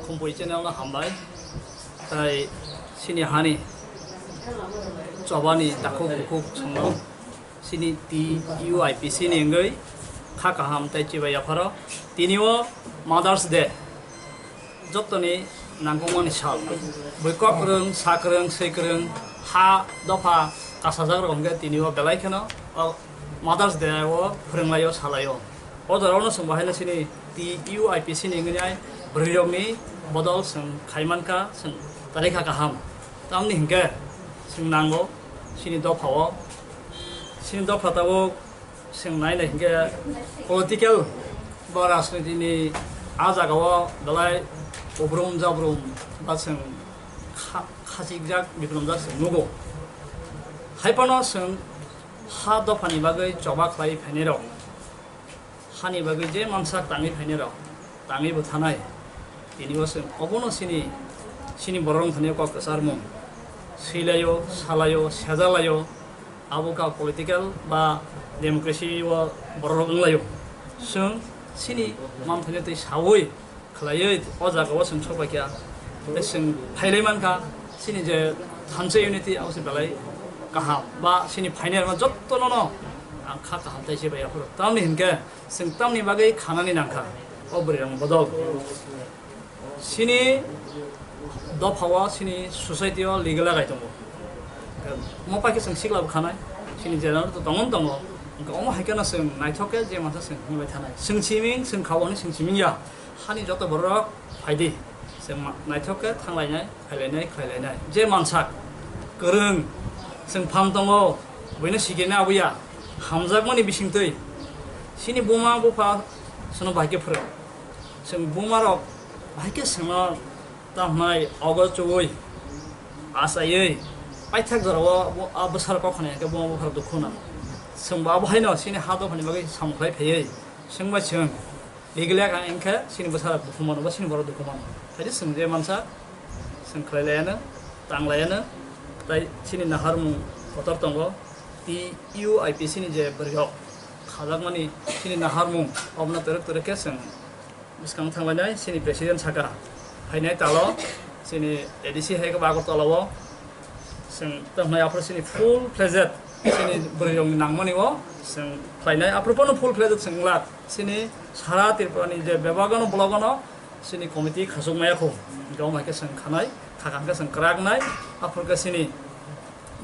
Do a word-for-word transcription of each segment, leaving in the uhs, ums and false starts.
Khumpui channel no hambai. Tai sini hani chobani takhuk bukhuk songno sini T U I P C ni wngwi kha kaham tai chibai yapharo. Tini o Mother's Day, jottoni nangkukmani sal. Bui kok kwrwng, sa kwrwng, swi kwrwng, ha dopha kasajak rok hwnkhe tini o belai kheno o Mother's Day o phwrwnglaio, salaio. O jora o no chwng bo haino chini T U I P C ni wngwi nai bwrwi rokni bodol chwng khai mankha, chwng tari kha kaham. Tamni hinkhe chwng nango chini dopha o, chini dopha tabuk chwng nai nai hinkhe political ba rajniti ni a jaga o belai ubrum jabrum ba chwng kha-, khachikjak bikromjak chwng nugo. Hai phano chwng ha dopha ni bagwi choba khlai phainai rok. Hani bagwi je mansak tangwi phainai rok, tangwi bo thanai. Tini o chwng obono chini, chini borok wng thani kok kwcharmung. Swilaio, salaio, sejalaio, abo ka political ba democracy o borok wnglaio. Chwng chini manthani twi sawi khlaiwi o jaga o chwng sokbaikha. Tei chwng phailai mankha, chini je thansa unity abo se belai kaham ba chini phainai rokno jottono no ang kha kaham tai se bai aphuru. Tamni hinkhe chwng tamni bagwi khanani nangkha o bwrwi rokni bodol. Chini dopha o chini society o legal lagai tongo. Mo pai khe chwng sikla bo khanai, chini general to tongo tongo. Hwnkhe omo hai kheno chwng naithok khe je mansa chwng hwnwi thanai. Chwng siming, chwng kha o hwnwi chwng siming ya. Hani joto borok phaidi, chwng ma-, naithok khe thanglainai, phailainai, khlailainai. Je mansak, kwrwng, chwng phang tongo, buino sikirna abuya, hamjakmani bisingtwi. Chini buma bupha chwngno bahai khe phwrwng. Chwng buma rok bahai khe chwngno tamo hwnai ogo chuwi, achaiwi, paithak jorao bo, a bwsarok kok hwnwi hwnkhe buma bupha rok dukhu nang. Chwngbo abo haino chini ha dophani bagwi samung khlai phaiwi, chwngbai chwng. Legal ya kha, hwnkhe chini bwsarok dukhu mano ba chini borok dukhu mano. Hai de chwng je mansa, chwng khlai laiano, tang laiano, tai chini naharmung kotor tongo. T U I P C ni je bwrwi rok khajakmani chini naharmung, obono twrwk twrwk khe chwng bwskang thang lainai, chini president saka phainai talo, chini A D C hai khe Agartala o. Chwng tamo hwnai aphuru chini full fledged chini bwrwi rokni nangmani o chwng khlainai, aphuru phano full fledged chwng glak. Chini sara Tripura ni je bebak ano block ano chini committee khachuk maya kho, hwnkhe omo hai khe chwng khanai, khakang khe chwng kwrak nai, aphuru khe chini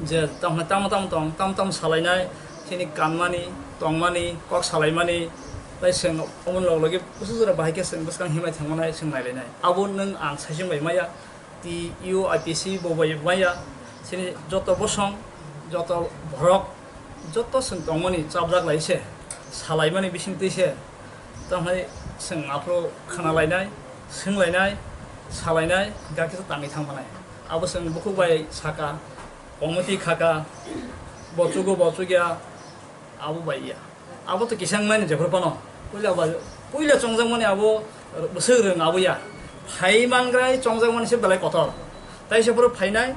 je tamo hwnai tamo tamo tong, tamo tamo salainai, chini kanmani, tongmani, kok salaimani, tai chwng omo log logi bwswk jora bahai khe chwng bwskang himlai thangmanai chwng nailainai. Abo nwng ang saichung bai maya, T U I P C bo bai maya, chini joto bosong, joto borok, joto chwng tongmani chapjak lai se, salaimani bisingtwi se, tamo hwnai chwng aphuru khna lainai, swng lainai, salainai, hwnkhe kisa tangwi thang manai. Abo chwng bukhuk bai saka, committee khaka, bochugo bochugya, abo bai ya. Abo to kisang mani jephru phano. Puila ba, puila chongjak mani abo bwswk rwng abo ya. Phai mangrai chongjak mani se belai kotor. Tai se phuru phainai,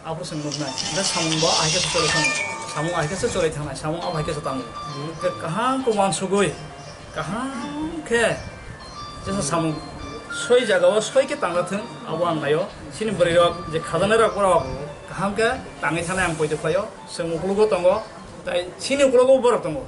abo chwng nuknai. Hwnkhe samung bo ahai khe se choli thango. Samung ahai khe se choli thangnai. Samung abo hai khe se tango. Hwnkhe kaham khe uansugwi, kaham khe jesa samung soi jaga o soi khe tangjathwng, abo ang naio. Chini bwrwi rok je khajaknai rok borok kaham khe tangwi thanai ang poito khlaio. Chwng ukulugo tongo, tai chini ukulugo borok tongo.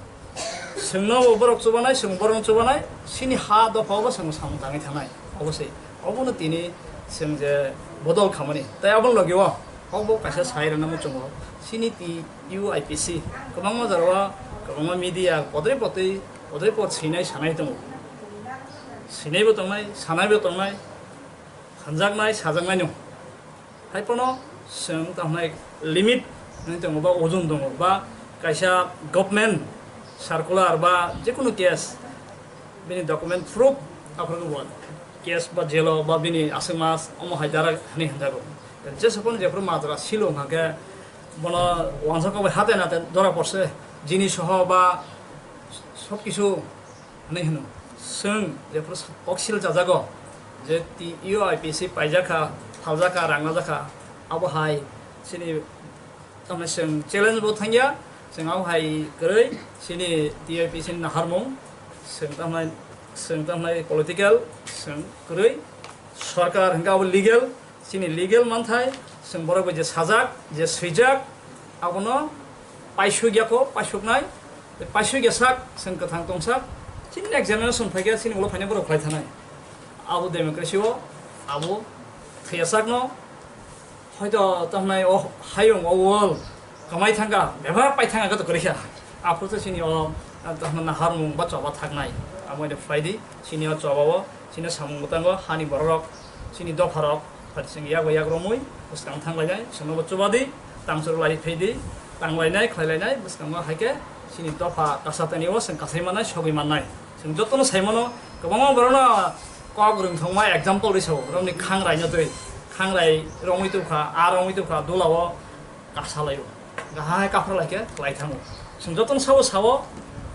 Chwngno bo borok chubanai, chwng borokno chubanai, chini ha dopha o bo chwng samung tangwi thanai. Obosai, obono tini chwng je bodol khamani. Tai aboni logi o, obo kaisa sai rwna muchungo. Chini T U I P C, kwbangma jora o, kwbangma media, podre potwi, podre pot swinai sanai tongo. Swinaibo tongnai, sanaibo tongnai, hanjaknai, sajaknai no. Hai phano chwng tamo hwnai limit hwnwi tongo ba ojong tongo ba kaisa government circular ba jekunu case bini document proof aphuru bo case ba jail o ba bini aswk mas omo hai dara hwnwi hwnjago. Jesa phano jephuru majra silo hwnkha khe bono uansukha bai hatai natai dora porse jini soho ba sob kisu hwnwi hwno. Chwng jephuru kok sil chajago je T U I P C paijakha, phaljakha, rang lajakha, abo hai chini tamni chwng challenge bo thangya, chwng abo hai kwrwi chini T U I P C ni naharmung, chwng tamni, chwng tamni political, chwng kwrwi Sorkar hwnkhe abo legal, chini legal manthai, chwng borok bai je sajak, je swijak, abono paisuk ya kho, paisuknai, tei paisuk ya sak, chwng kwthang tongsak, chini next generation phaikha, chini ulo phainai borok khlai thanai. Abo democracy o, abo thwiya sakno, hoito tamhnai o hayung o world kwmai thangkha, bebak pai thangkha khe to kwrwi kha. Aphuru se chini o, ah, tamo naharmung ba choba thaknai. Amo de phaidi, chini o choba o, chini samung bwtango, hani bororok, chini dopharok, phaidi chwng yak bai yak romwi, bwskang thanglainai, chwngno bo chubadi, tangchwrwk lai phaidi, tanglainai, khlailainai, bwskango hai khe chini dopha kasa tani o chwng kasai mannai, sogwi mannai. Chwng jotono sai mano, kwbangma borokno kok rwngthoma example rwi sao, borokni khangrai no twi, khangrai romwi tubkha, a romwi tubkha, dula o, kasalaio. Gahai kaphra lai khe klai thango. Chwng jotono sao sao,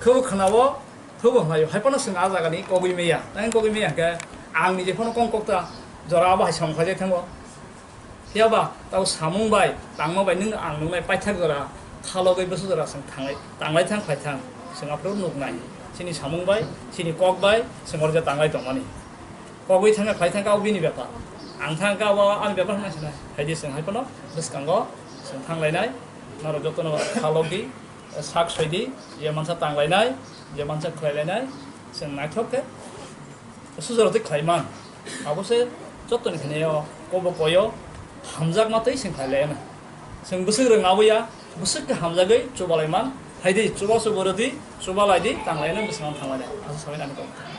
khebo khwnao, khebo hwnaio. Hai phano chwng a jagani kogwi meya. Tang kogwi meya hwnkhe ang nije phano kong kokta jora abo hai samung khlai jai thango. Phiya ba tabo samung bai, tangma bai nwng ang nuknai paithak jora, khalogwi bwswk jora chwng thanglai, tanglai thang khlai thang. Chwng aphuru nuknai. Chini samung bai, chini kok bai, chwng orja tanglai tongmani. Kogwi thangkha khlai thangkha o bini bepar. Ang thangkha o ani bepar hwnna sinai. Haidi chwng hai phano bwskango chwng thanglainai. Norok jotono khalok di, sak soi di, je mansa tanglainai, je mansa khlailainai, chwng naithok khe sujaro twi khlai man. Abo se jotoni khne o kobo koyo hamjakma twi chwng khlailaina. Chwng bwswk rwng aboya, bwswk khe hamjagwi chubalai man. Haidi chuba chubo rwdi, chubalai di, tanglaina bwskango thanglaina. Asa sabai nang tong.